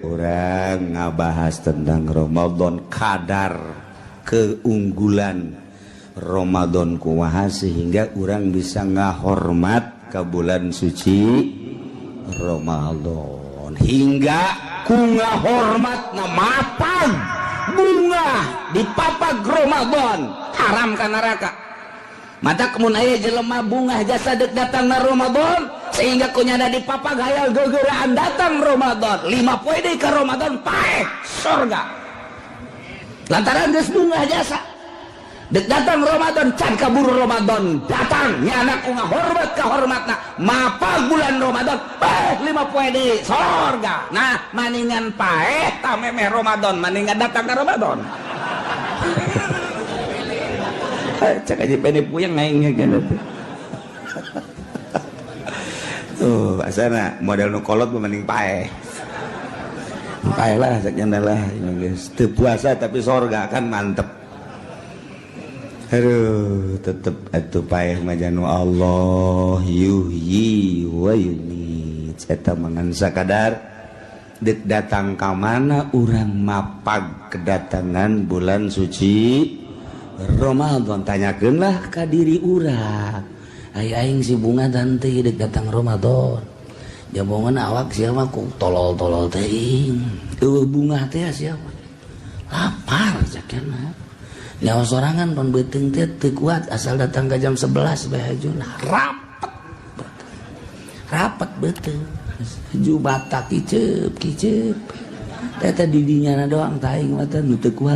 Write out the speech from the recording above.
Urang ngabahas tentang Ramadan, kadar keunggulan Ramadan kumaha sehingga urang bisa ngahormat ke bulan suci Ramadan, hingga ku ngahormat mapag bungah di papag Ramadan haram ka neraka. Mata kemun aya jelema bungah jasa dek datang na Ramadan, sehingga kunyana di papag hayal gegeraan datang Ramadan, 5 poe deui ka Ramadan, paeh surga lantaran geus bungah jasa dek datang Ramadan. Can kaburu Ramadan datang, nyana ku ngahormat ka hormatna mapag bulan Ramadan, paeh 5 poe deui sorga. Nah, maningan paeh tah memeh Ramadan, maningan datang ke Ramadan. Cek aja pene puyeng aing kan teh. Tuh, asana model nu kolot mah mending paeh. Paeh lah cek nyana lah geus teu puasa tapi sorga kan mantep. Aduh, tetep atuh paeh mah janu Allah yuhyi wa yumiit. Eta mangan sakadar dek datang ka mana urang mapag kedatangan bulan suci Ramadan. Tanyakeunlah ka diri urang, ai aing si bunga dan teh dek datang Ramadan? Jabongan awak siapa ku tolol-tolol teh, eueuh bungah teh siapa lapar cakena nyawa sorangan pan beuteung teh teu kuat asal datang ke jam 11 bae hajuna rapet rapet beuteung ju batak kiceup kiceup teh teh didinya doang taing mah teh nu teu kuat.